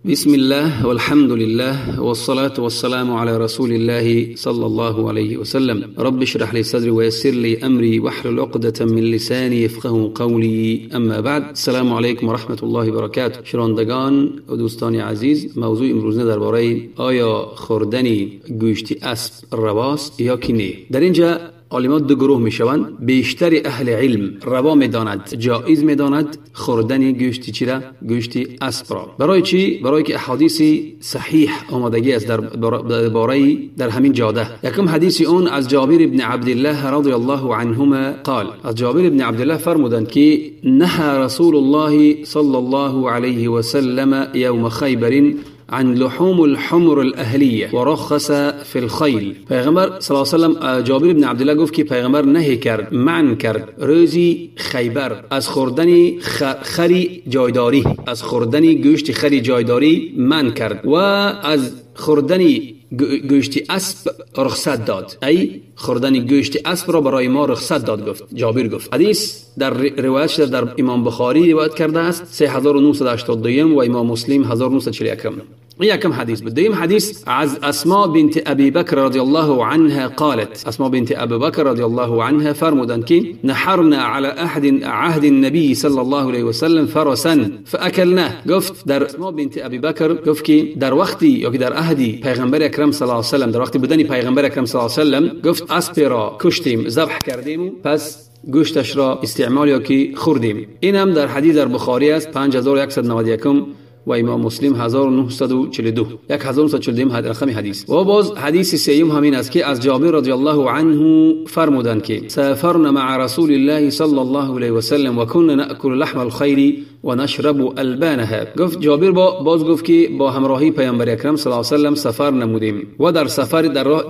بسم الله والحمد لله والصلاة والسلام على رسول الله صلى الله عليه وسلم. رب اشرح لي صدري ويسر لي أمري واحلل عقدة من لساني يفقهوا قولي. اما بعد، السلام علیکم و رحمت الله و برکاته. شنوندگان و دوستان عزیز، موضوع امروزه درباره آیا خوردن گوشت اسب رواست یا که نه. در اینجا عالمان دو گروه میشوند. بیشتر اهل علم روا میداند، جایز میداند خوردن گوشت چی را؟ گوشت اسب را. برای چی؟ برای که احادیث صحیح آمادگی است در باره در همین جاده. یکم حدیث اون از جابر ابن عبدالله رضی الله عنهما قال، از جابر ابن عبدالله فرمودند که نهى رسول الله صلی الله علیه و سلم یوم خیبر عن لحوم الحمر الأهلية ورخص في الخيل. پیغمبر صلی الله علیه و سلم، جابر بن عبدالله گفت که پیغمبر نهی کرد، منع کرد روزی خیبر از خوردن خری جایداری، از خوردن گوشت خری جایداری منع کرد و از خوردن گوشت اسب رخصت داد. ای خوردن گوشت اسب را برای ما رخصت داد، گفت جابر. گفت حدیث در روایت شده در امام بخاری روایت کرده است 3982 و امام مسلم 1941. یکم حدیث بود. دویم حدیث از اسماء بنت ابی بکر رضی الله عنها قالت، اسماء بنت ابی بکر رضی الله عنها فرمودند که نحرنا على احد عهد النبي صلی الله علیه و سلم فرسا فاکلناه. گفت در اسماء بنت ابی بکر گفت که در وقتی یا که در عهدی پیغمبر اکرم صلی الله علیه و سلم، در وقتی بودن پیغمبر اکرم صلی الله علیه و سلم، گفت اسب را کشتیم، ذبح کردیم، پس گوشتش را استعمال یا که خوردیم. اینم در حدیث در بخاری است 5191 و امام مسلم 1942، 1942 رقم حدیث. و باز حدیث سیوم همین است که از جابر رضی الله عنه فرمودند که سافرنا مع رسول الله صلی الله علیه و سلم و كنا ناكل لحم الخيل و نشرب البانها. گفت جابر باز گفت که با همراهی پیامبر اکرم صلی الله علیه و سلم سفر نمودیم و در سفر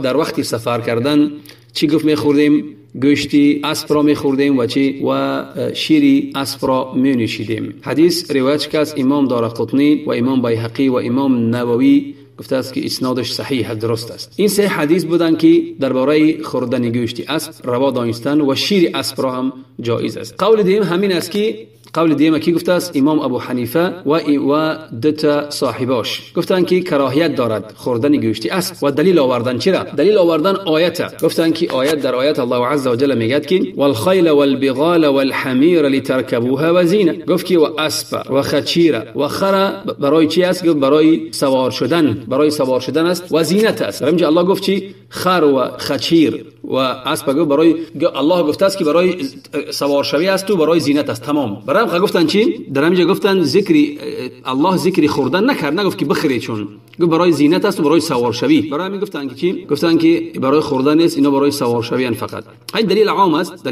در وقتی سفر کردن چی گفت میخوردیم؟ گوشتی اسب را میخوردیم و چی؟ و شیری اسب را می نوشیدیم. حدیث روایت که از امام دارقطنی و امام بیهقی و امام نووی گفته است که اسنادش صحیح درست است. این سه حدیث بودند که درباره خوردن گوشت اسب روا دانستن و شیر اسب را هم جایز است. قول دیم همین است که قول دیم کی گفته است؟ امام ابو حنیفه و دو صاحباش گفتند که کراهیت دارد خوردن گوشت اسب و دلیل آوردن. چرا دلیل آوردن؟ آیت. گفتند که آیت در آیت الله عز وجل میگه که والخیل والبغال والحمیر لترکبوها وزینه. گفت که و اسب و خچیر و خر برای چی است؟ گفت برای سوار شدن، برای سوار شدن است و زینت است. در اینجا الله گفت چی؟ خر و خچیر و اسب گفت برای الله گفته است که برای سوار شوی است و برای زینت است. تمام. برای گفتن چی؟ در اینجا گفتن ذکری الله ذکری خوردن نکرد، نگفت که بخرید، چون گفت برای زینت است و برای سوار شوی. برای همین گفتن که چی؟ گفتن که برای خوردن نیست، اینا برای سوار شوی فقط. این دلیل عام است،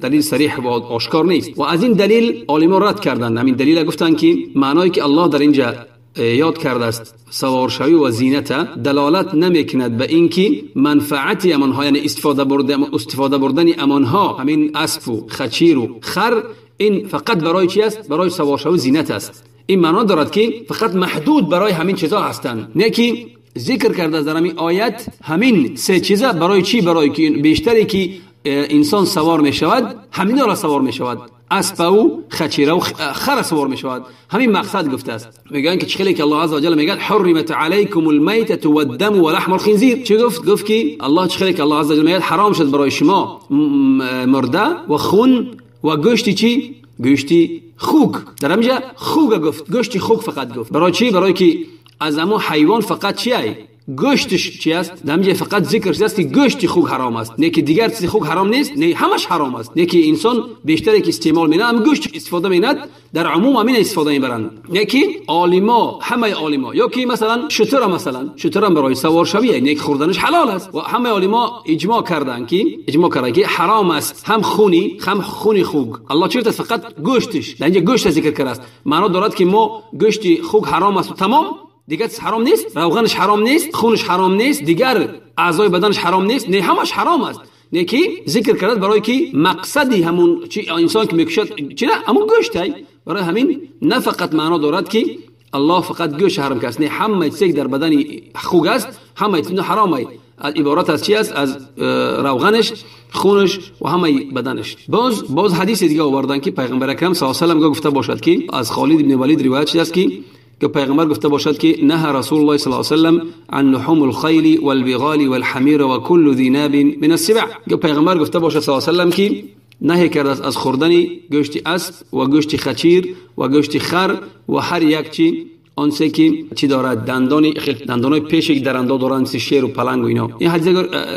دلیل صریح و آشکار نیست و از این دلیل عالمان رد کردن. همین دلیل گفتن که معنایی که الله در اینجا یاد کرده است سوار شوی و زینت دلالت نمیکند به اینکه منفعت امانها، یعنی استفاده بردن امانها، همین اسب و خچیر و خر، این فقط برای چی است؟ برای سوار شوی زینت است. این معنا دارد که فقط محدود برای همین چیزا هستند، نه که ذکر کرده در همین آیت همین سه چیزا برای چی؟ برای که بیشتری که انسان سوار می شود همینا را سوار می شود، اسب و خچیر و خر سوار می شود. همین مقصد گفته است. میگن که چخلی که الله عز وجل میگه حرمت علیکم المیتة والدم ولحم الخنزیر. چی گفت؟ گفت که الله چخلی که الله عز وجل میگه حرام شد برای شما مرده و خون و گوشتی چی؟ گوشتی خوک. در اینجا خوک گفت، گوشتی خوک فقط گفت. برای چی؟ برای که از امو حیوان فقط چی ای؟ گوشتش چی است؟ در اینجا فقط ذکر شده است که گوشت خوک حرام است، نه که دیگر چیز خوک حرام نیست، نه همش حرام است. نه که انسان بیشتر که استعمال می‌کنه هم گوشت استفاده می‌کند، در عموم همین استفاده می‌برند. نه که عالما، همه عالما، یا که مثلا شتر، مثلا شتر برای سوار شوی، نه که خوردنش حلال است و همه عالما اجماع کردند که حرام است، هم خونی هم خونی خوک. الله چرا فقط گوشتش در اینجا گوشت ذکر کرده است؟ معنا دارد که ما گوشت خوک حرام است تمام، دیگر حرام نیست، روغنش حرام نیست، خونش حرام نیست، دیگر اعضای بدنش حرام نیست، نه همش حرام است. نه که ذکر کرد برای که مقصدی همون چی انسان که میکشد چرا همون گوشت های. برای همین نه فقط معنا دارد که الله فقط گوشت حرام است، نه همه چیز در بدن خوک است، همه چیز حرام است. عبارت از چی است؟ از روغنش، خونش و همه بدنش. باز حدیث دیگه آوردن که پیغمبر اکرم صلی الله علیه و سلم گفته باشد که از خالد بن ولید روایت شده است که که پیغمبر گفته باشد که نهى رسول الله صلی الله علیه و سلم عن لحوم الخیل والبغال والحمیر و كل ذی ناب من السبع. که پیغمبر گفته باشد صلی الله علیه و سلم که نهی کرده است از خوردن گوشت اسب و گوشت خچیر و گوشت خر و هر یک چی آنچه که چی دارد، دندان دندانای پیش یک درنده دارند مثل شیر و پلنگ و اینا. این حدیث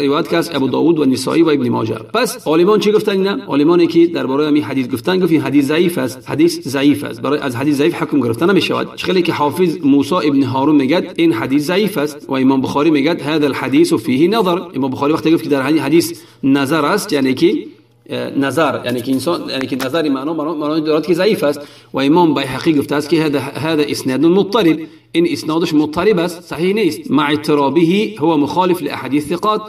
روایت که از ابو داوود و نسائی و ابن ماجه. پس عالمان چی گفتن؟ نه عالمانی که درباره این حدیث گفتن، گفت این حدیث ضعیف است، حدیث ضعیف است، برای از حدیث ضعیف حکم گرفتن نمیشود. چخلی که حافظ موسی ابن هارون میگه این حدیث ضعیف است و امام بخاری میگه هذا الحديث فيه نظر. امام بخاری وقتی گفت که در حدیث نظر است، یعنی که نظر، یعنی که انسان، یعنی که نظر معنا دارد که ضعیف است. و امام بیهقی گفته است که هذا اسناد مضطرب، این اسنادش مضطرب است، صحیح نیست. مع اضطرابه هو مخالف لاحادیث ثقات.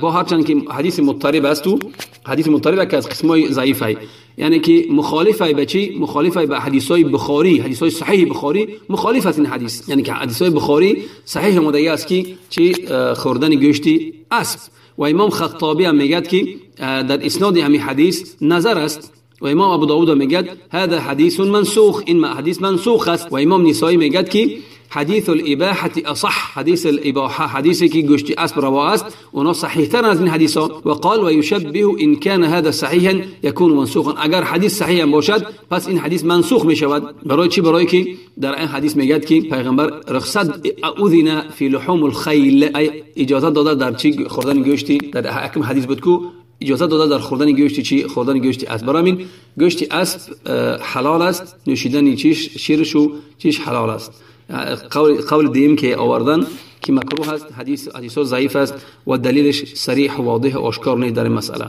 با هرچند که حدیث مضطرب است، تو حدیث مضطرب که از قسمای ضعیف است، یعنی که مخالف به چی؟ مخالف به حدیثای بخاری، حدیثای صحیح بخاری مخالف است این حدیث، یعنی که حدیثای بخاری صحیح مدعی است که چی؟ خوردن گوشت اسب. و امام خطابی هم میگه که در اسناد همین حدیث نظر است. و امام ابو داود میگه هذا حدیث منسوخ، این حدیث منسوخ است. و امام نسائی میگه که حدیث الاباحه اصح، حدیث الاباحه حدیثی که گوشت اسب روا است اونا صحیح تر از این حدیث ها. و قال و یشبه ان كان هذا صحیحا يكون منسوخا، اگر حدیث صحیح باشد پس این حدیث منسوخ میشود. برای چی؟ برای که در این حدیث میگه که پیغمبر رخصت اذن فی لحوم الخیل، ای اجازه داده در چی؟ خوردن گوشتی. در حکم حدیث بود که اجازه داده در خوردن گوشت چی؟ خوردن گوشت اسب. برای همین گوشت اسب حلال است، نوشیدن چیش شیرش و چیش حلال است. قول دیم که آوردن که مکروه است، حدیث ضعیف است و دلیلش صریح و واضح و آشکار نیست در این مسئله.